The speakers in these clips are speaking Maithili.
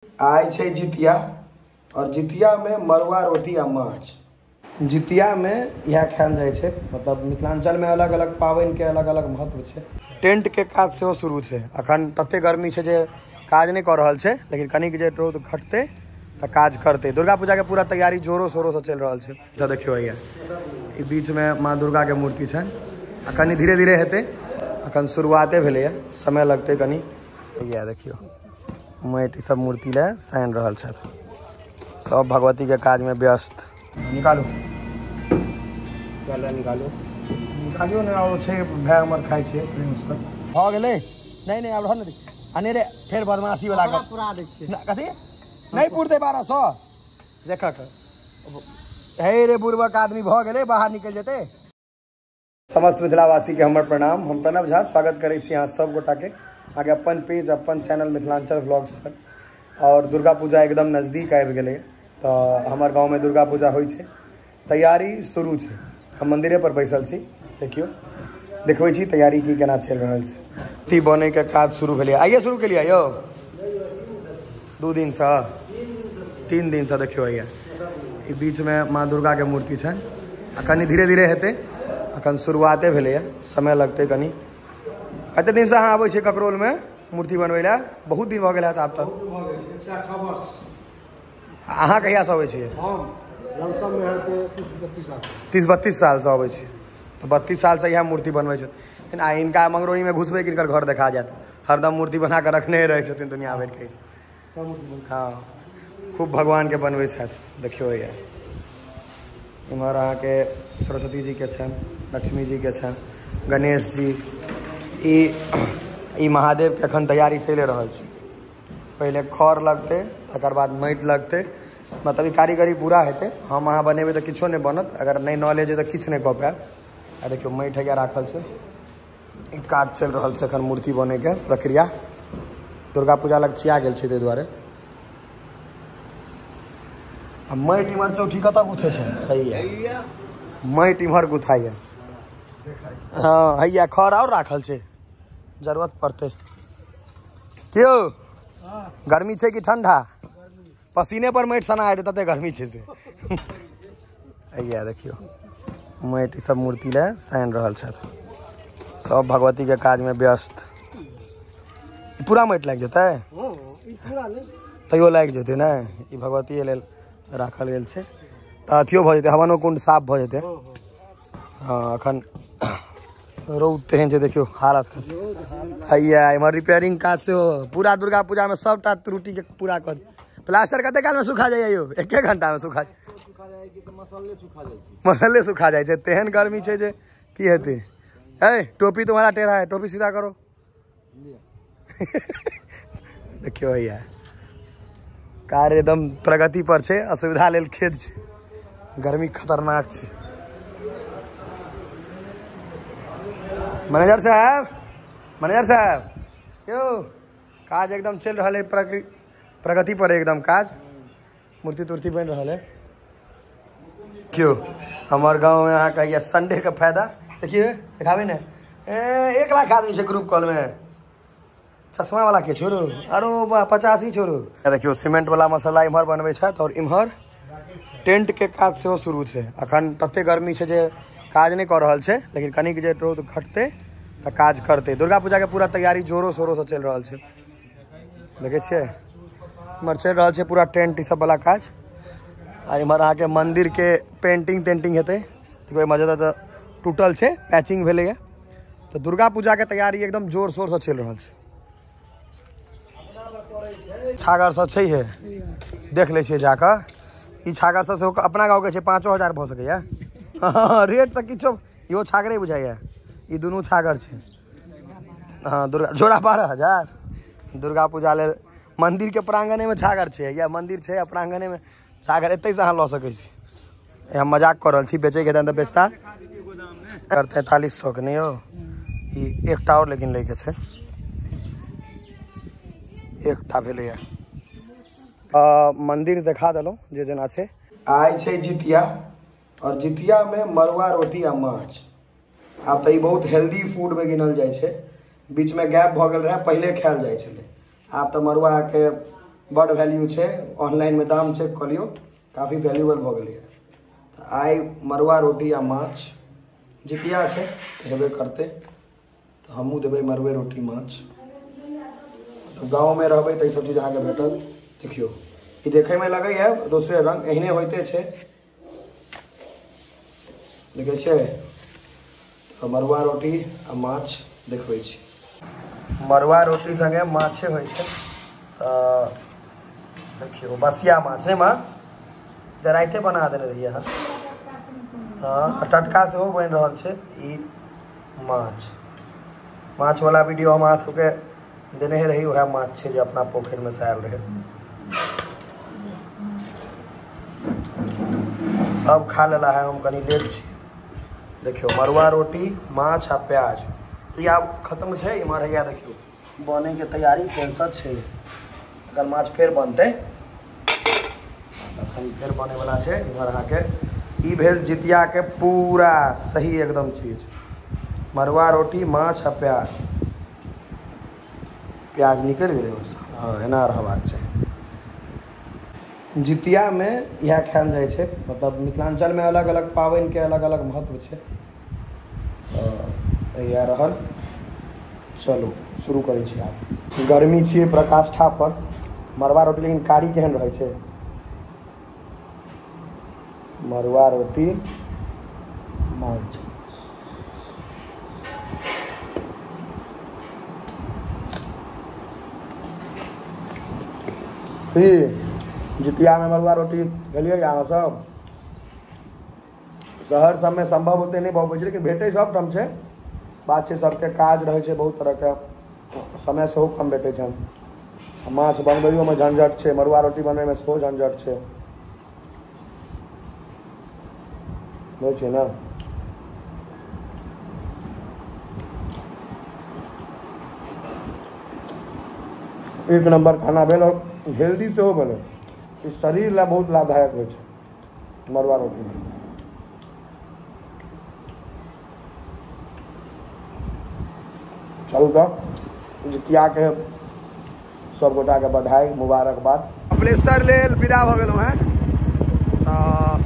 आइ छै जितिया और जितिया में मरुआ रोटी आ माछ। जितिया में इएह खायल जाइ छै। मतलब मिथिलांचल में अलग अलग पाबनि के अलग अलग महत्व छै। टेंट के काज सेहो शुरू छै। अखन तते गर्मी छै जे काज नहि कऽ रहल छै, लेकिन कनिक जे रौद घटतै तऽ काज करतै। दुर्गा पूजा के पूरा तैयारी जोरो शोरो से चलि रहल छै। तऽ देखियौ हैया ई बीच में माँ दुर्गा के मूर्ति छै। आ कनि धीरे धीरे हेतै, अखन शुरुआते भेलैया, समय लगतै कनि। हैया देखियौ माटि सब मूर्ति लए सानि रहल छथि। सब भगवती के काज में व्यस्त। निकालू निकालू निकालियो ने। और छै भाय हमर खाइ छै प्रेमसँ। भऽ गेलै? नहि नहि आब रहल ने अनेरे फेर बदमाशी वाला गप पूरा दै छियै। कथी नहि पुरतै 1200? देखक हे रे बुड़बक आदमी, भऽ गेलै, बाहर निकलि जेतै। समस्त मिथिलावासी के हमर प्रणाम। हम प्रणव झा स्वागत करै छी अहाँ सब गोटाके अहाँके अपन पेज अपन चैनल मिथिलांचल व्लॉग्स पर। और दुर्गा पूजा एकदम नज़दीक आबि गेलै, तऽ हमर गाँवमे दुर्गा पूजा होइ छै, तैयारी शुरू छै। हम मंदिरे पर बैसल छी, देखियौ देखबै छी तैयारी की केना चलि रहल छै। मूर्ति बनैके काज शुरू भेलै, आइए शुरू केलियै यौ? 2 दिनसँ 3 दिनसँ। देखियौ हैया ई बीचमे माँ दुर्गाके मूर्ति छै। आ कनि धीरे धीरे हेतै, अखन शुरुआते भेलैया, समय लगतै कनि। कते दिनसँ अहाँ आबै छियै ककरोलमे मूर्ति बनबै लए? बहुत दिन भऽ गेल हैत आब तक। अहाँ कहियासँ अबै छियै? 30-32 सालसँ अबै छियै। तऽ 32 सालसँ इएह मूर्ति बनबै छथिन। आ हिनका मंगरौनीमे घुसबै कि हिनकर घर देखा जायत, हरदम मूर्ति बना कऽ रखने रहै छथिन दुनिया भरिके। हँ, खूब भगवानके बनबै छथि। देखियौ हैया इम्हर अहाँके सरस्वती जीके छनि, लक्ष्मी जीके छनि, गणेश जी, ई महादेवके अखन तैयारी चलि रहल छै। पहिले खर लगतै, तकर बाद माटि लगतै, मतलब ई कारीगरी पूरा हेतै। हम अहाँ बनेबै तऽ किछो नहि बनत, अगर नहि नॉलेज तऽ किछु नहि कऽ पायब। आ देखियौ माटि हैया राखल छै। ई काज चलि रहल छै अखन मूर्ति बनैके प्रक्रिया। दुर्गा पूजा लगचिया गेल छै ताहि दुआरे। आ माटि इम्हर चौठी कतऽ गुथै छै? हैया माटि इम्हर गुथाइया। हँ हैया खर आओर राखल छै, जरूरत पड़तै। क्यों गर्मी छै कि ठंडा? पसीने पर माटि सना हेतै तते गर्मी छै से। हैया देखियौ माटि सब मूर्ति लए सानि रहल छथि। सब भगवती के काज में व्यस्त। पूरा माटि लागि जेतै? तैयो लागि जेतै ने। ई भगवती लेल राखल गेल छै तऽ अथियो भऽ जेतै, हवनो कुंड साफ भऽ जेतै। हँ अखन रौद तेहन छै, देखियौ हालत। हैया इम्हर रिपेयरिंग काज सेहो पूरा दुर्गा पूजा में सबटा त्रुटि के पूरा कऽ। प्लास्टर कते काल में सुखा जाइए यौ? 1 घंटा में सुखा मसल्ले सुखा जाइ छै। तेहन गर्मी छै जे की हेतै। ए टोपी तुम्हारा टेढ़ा है, टोपी सीधा करो। देखियौ हैया कार्य एकदम प्रगति पर छै। असुविधा लेल खेत छै, गर्मी खतरनाक छै। मैनेजर साहब, मैनेजर साहब यौ काज एकदम चलि रहल है, प्रगति पर एकदम काज। मूर्ति तुर्ति बनि रहल है। क्यों हमर गाँव में अहाँके हैया संडे के फायदा देखिए, देखाबे ने। 1 लाख आदमी छै ग्रुप कॉल में। चश्मा वाला के छोड़ू, अरो 85 छोड़ू। देखियौ सीमेंट वाला मसाला इम्हर बनबै छथि और इम्हर टेंट के काज सेहो शुरू छै। अखन तते गर्मी छै जे काज नहि कऽ रहल छै, लेकिन कनिक जे रौद घटतै तऽ काज करतै। दुर्गा पूजा के पूरा तैयारी जोरो शोरो से चलि रहल छै। देखै छियै इम्हर चलि रहल छै पूरा टेंट ई सब वाला काज। आ इम्हर अहाँके मंदिर के पेंटिंग तेंटिंग हेतै। देखियौ एम्हर जतऽ तऽ टूटल छै, पैचिंग भेलैया। तऽ दुर्गा पूजा के तैयारी एकदम जोर शोर से चलि रहल छै। छागर सब छै हे, देख लै छियै जाकऽ। ई छागर सब सेहो अपना गाँवके छै, 5000 भऽ सकैया। रेट तऽ किछो, इहो छागरे बुझाइया। ई दुनू छागर छै। हँ दुर्गा जोड़ा 12000। दुर्गा पूजा लेल मंदिर के प्रांगणे में छागर छै। या मंदिर छै आ प्रांगणे में छागर, एतै से अहाँ लऽ सकै छी। हम मजाक कऽ रहल छी, बेचैके हेतनि तऽ बेचता। 4300 के नहि यौ, ई एकटा आओर लेकिन लैके छै। एकटा भेलैया। मंदिर देखा देलहुँ जे जेना छै। आइ छै जितिया और जितिया में मरुआ रोटी आ माछ। आब तऽ ई बहुत हेल्दी फूड में गिनल जाइ छै। बीच में गैप भऽ गेल रहै, पहिले खायल जाइ छलै। आब तऽ मरुआ के बड वैल्यू छै। ऑनलाइनमे दाम चेक कऽ लियौ, काफी वैल्यूबल भऽ गेलैए। तऽ आइ मड़ुआ रोटी आ माछ जितिया छै, हेबे करतै, तऽ हमहूँ देबै मड़ुए रोटी माछ। गाँवमे रहबै तऽ ईसब चीज अहाँके भेटत। देखियौ ई देखैमे लगैए दोसरे रंग, एहने होइते छै। देखै छियै तऽ मड़ुआ रोटी आ माछ देखबै छी। मड़ुआ रोटी संगे माछे होइ छै। तऽ देखियौ बसिया माछ ने माँ, तऽ राइते बना देने रहियै अहाँ। हँ, टटका सेहो बनि रहल छै ई माछ। माछवला वीडियो हम अहाँ सबके देने रही, वएह माछ छै जे अपना पोखरिमे से आयल रहै। सब खा लेला है, हम कनि लेट छी। देखियौ मड़ुआ रोटी माछ आ प्याज ई आब खत्म छै। इम्हर हैया देखियौ बनैके तैयारी फेरसँ छै। अगर माछ फेर बनतै तखन फेर बनैवला छै। इम्हर अहाँके ई भेल जितियाके पूरा सही एकदम चीज, मड़ुआ रोटी माछ आ प्याज। प्याज निकलि गेलै ओहिसँ, हँ एना रहबाक चाही। जितियामे इएह खायल जाइ छै। मतलब मिथिलाञ्चलमे अलग अलग पाबनिके अलग अलग महत्व छै। तऽ इएह रहल। चलू शुरू करै छी आब। गर्मी छियै प्रकाष्ठा पर। मड़ुआ रोटी लेकिन कारी केहन रहै छै। मड़ुआ रोटी माछ। जितियामे मड़ुआ रोटी खेलियै अहाँ सब? शहर सबमे सम्भव ओते नहि भऽ पबै छै, लेकिन भेटै सब ठाम छै। बात छै सबके काज रहै छै बहुत तरहके, समय सेहो कम भेटै छै। माछ बनबैयोमे झंझट छै, मड़ुआ रोटी बनबैमे सेहो झंझट छै। होइ छै ने। एक नंबर खाना भेल और हेल्दी सेहो भेलै। ई शरीर ला बहुत लाभदायक होइ छै मड़ुआ रोटी। चलू तऽ जितियाके सब गोटाके बधाई मुबारकबाद। कपिलेश्वर लेल विदा भऽ गेलहुँ हेँ, तऽ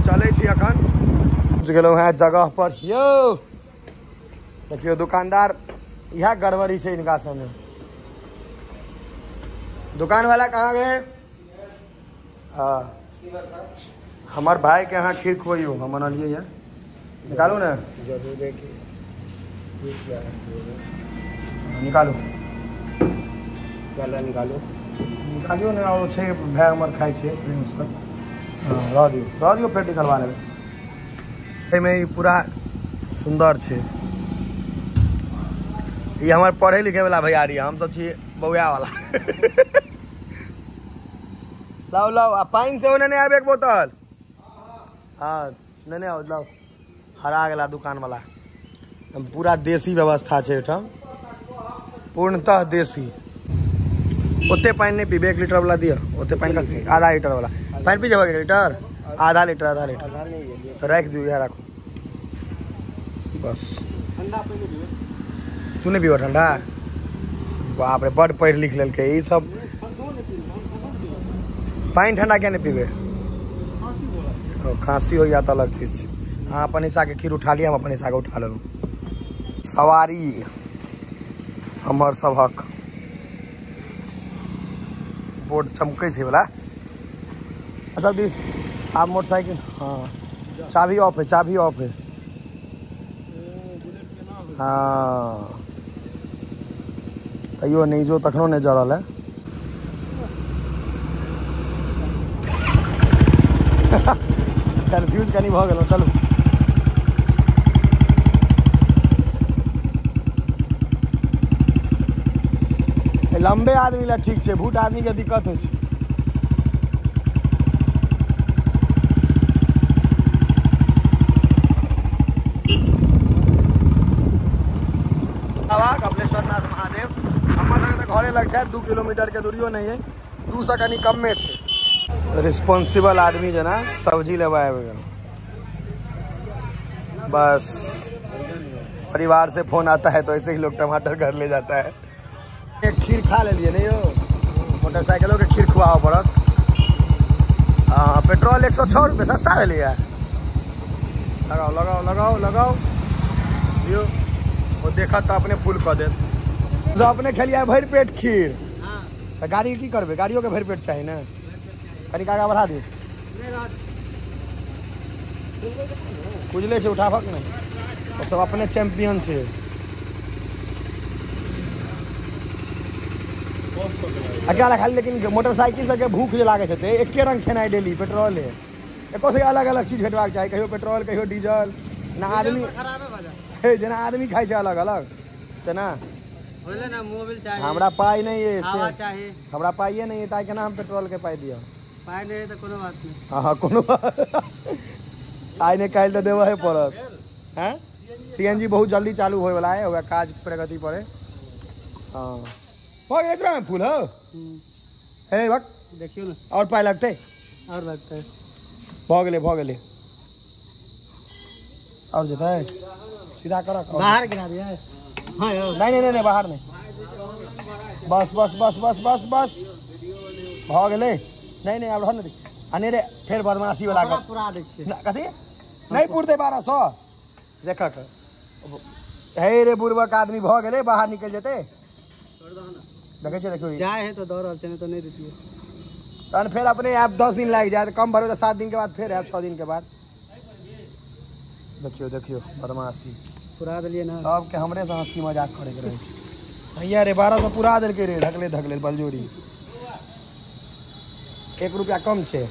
चलै छी अखन। पहुँच गेलहुँ हेँ जगह पर। यौ देखियौ दुकानदार, इएह गड़बड़ी छै इनका सबमे। दुकान वाला कहाँ गए? हाँ हमार भाई के यहाँ खीर खुआइयो, हम मनलिए ये। निकालू ने, निकालू निकालू निकालियो ने। और छै भाय हमर खाइ छै प्रेमसँ। हाँ रह दियौ, रह दियौ, फेर निकलवा लेबै। एहिमे ई पूरा सुन्दर छै। ई हमर पढ़े लिखे वाला भैयारी, हम सब छी बौआ वाला। लाओ लाओ, आ पानि सेहो नेने आयब एक बोतल। हाँ नेने आउ, लाओ। हरा गेला दुकान वाला। पूरा देसी व्यवस्था छै एहिठाम, पूर्णतः देसी। ओते पानि नहि पीबे, 1 लीटर वाला दिअ। ओते पानि कथी, आधा लीटर वाला पानि पी जेबै? 1 लीटर, आधा लीटर, आधा लीटर तऽ राखि दियौ, इएह राखू बस। तू नहि पीबऽ ठंडा? बाप रे, बड पढ़ि लिख लेलकै ई सब। पानि ठंडा किया नहि पीबे? खाँसी होइया तऽ अलग चीज छै। अहाँ अपन हिस्साके खीर उठा लिअ, हम अपन हिस्साके उठा लेलहुँ। सवारी हमर सबहक बोर्ड चमकै छै वला। अच्छा दिस आब मोटरसाइकिल। हाँ चाभी ऑफ है, चाभी ऑफ है। हाँ तैयो नहि जो तखनो नहि जरल है। कन्फ्यूज कनि भऽ गेलहुँ। चलू लम्बे आदमी ला ठीक छै, भूट आदमी के दिक्कत होइ छै। बाबा कपिलेश्वर नाथ महादेव हमर सबके तऽ घरे लग छै, 2 किलोमीटर के दूरियो नहीं है, 2 से कनि कमे छै। रिस्पॉन्सिबल आदमी जेना सब्जी लेबा आबि गेल। बस परिवार से फोन आता है तो ऐसे ही लोग टमाटर घर ले जाता है। एक खीर खा लेलिए नहीं हो, मोटरसाइकिलो के खीर खुआबऽ पड़त। हाँ पेट्रोल 106 रुपये सस्ता भेलैया। लगाओ लगाओ लगाओ लगाओ दियौ, ओ देखत तऽ अपने फूल कऽ देत। तो अपने खेलियै भरि पेट खीर, तऽ गाड़ी की करबै? गाड़ियोके भरि पेट चाही ने। कनिक आगाँ बढ़ा दियौ। खुजले छै, उठाबक नहि। ओ सब अपने चैंपियन छै। एकरा खाली लेकिन मोटरसाइकिल सबके भूख जे लागैत हेतै, एके रंग खेनाइ डेली पेट्रोले, एको से अलग अलग चीज भेटबाक चाही, कहियो पेट्रोल कहियो डीजल। ना आदमी हे जेना आदमी खाइ छै अलग अलग तेना। हमरा पाइ नहि अइ, हमरा पाइए नहि अइ, तऽ केना हम पेट्रोलके पाइ दिअ? पाइ नहि तऽ कोनो बात नहि। हाँ कोनो आइ नहि काल्हि तऽ देबहे पड़त। हैं CNG बहुत जल्दी चालू होयवला है, वएह काज प्रगति पर है। हाँ भऽ गेलै एकरामे फूल हौ। हे भक देखियौ ने, आओर पाइ लगतै? आओर लगतै। भऽ गेलै भऽ गेलै, आओर जेतै सीधा करक बाहर गिरा दिया। नहीं नहीं नहीं बाहर नहीं, बस बस बस बस बस बस भऽ गेलै। नहीं नहीं आब रहऽ ने अनेरे फेर बदमाशी वाला गप पुरा दै छियै। कथी नहीं पुरतै 1200? देखक हे रे बुड़बक आदमी, भऽ गेलै बाहर निकलि जेतै। देखै छियै देखियौ जाय है तऽ दऽ रहल छै, नहि तऽ नहि दैतियै। तहन फेर अपने आब 10 दिन लागि जायत, कम भरबै तऽ 7 दिन के बाद फेर आयब, 6 दिन के बाद। देखियौ देखियौ बदमाशी पुरा देलियै ना, सबके हमरे से हंसी मजाक करे के रहै छै। भैया रे 1200 पुरा देलकै रे, ढकले ढकले बलजोरी। 1 रुपया कम छै।